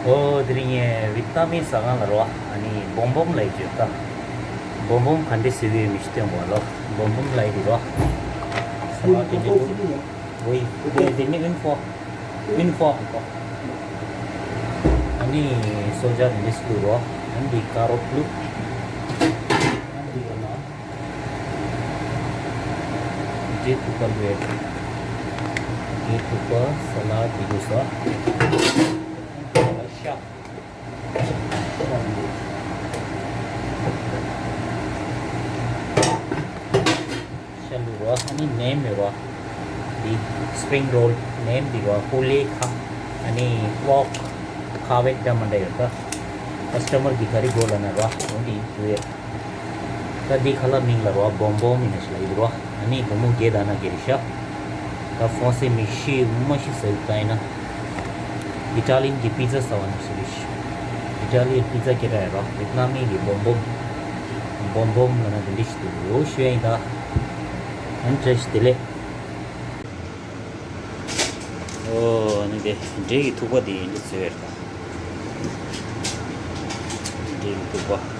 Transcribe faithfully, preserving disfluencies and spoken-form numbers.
ཨོ་དེ་རིང་ངས་ཝེད་ནམ་མི་ཟ་ཁང་ལ་རོ། ཨ་ནི་བོམ་བོམ་ལབ་ཀྱི་ཡོད་ད། བོམ་བོམ་ག་འདྲ་ཟེར་གྱི་ཡོད་མི་ཤེས་སྟོན་གོ་ལོ། བོམ་བོམ་ལབ་ཀྱི་རོ། ས་ལ་དེ་འདྲ་འདུག་ཝེ་དེ་དེ་ནི་ཨིན་ཧྥོ། ཨིན་ཧྥོ་ཧ་གོ། ཨ་ནི་སོ་ཇ་དེ་འདྲ་ཞིག་འདུག་རོ། ཨ་ནི་ཀ་རོ་ལུག་ཨ་ནི་ཡོད་ན། འབྲས་ཐུག་པ་ལོས། འབྲས་ཐུག་པ་ས་ལ་དེ་འདུག་ས། ཤ། ཤ་ལུ་རོ། ཨ་ནི་ནེམ་ཡོད་རོ། འདི་སི་པི་རིང་རོལ་ནེམ་འདི་རོ། པུ་ལེ་ཁ། ཨ་ནི་པོག་ཁ་བེད་འདྲ་མི་འདྲ་ཡོད་ད། ཀ་སི་ཊ་མར་གི་ག་རེ་དགོས་ལབ་ན་རོ། འོ་འདི་ཡོད། ད་འདི་ཁ་ལག་མིང་ལ་རོ་བོམ་བོམ་ཡིན་ན་ཞིག་ལ་ཡིན་རོ། ཨ་ནི་སྒོར་མོ་བརྒྱད་དང་ན་བརྒྱད་རེད་ཤག་ད་ཧྥོན་སེ་མི་ཤི་མ་ཤི་ཟེར་ད་ཡིན་ན། ཨི་ཊ་ལི་ཡན་གྱི་པི་ཛ་ཟ་བ་ནང་བཞིན་རེད་ཤག་ཨི་ཊ་ལི་ཡན་པི་ཛ་སྐད་གྲགས་ཡོད་རོ། ཝེད་ནམ་མི་གི་བོམ་བོམ། བོམ་བོམ་ལབ་ན་འདི་འདྲ་ཞིག་འདུག་ཡོ་ཞུ་ཡ་ཡིན་ད། ཨན་བཀྲ་ཤིས་བདེ་ལེགས། ཨོ་ཨ་ནི་དེ་འབྲས་ཀྱི་ཐུག་པ་དེ་ཡིན་འདི་ཟེར་བས་ད། འབྲས་ཀྱི་ཐུག་པ།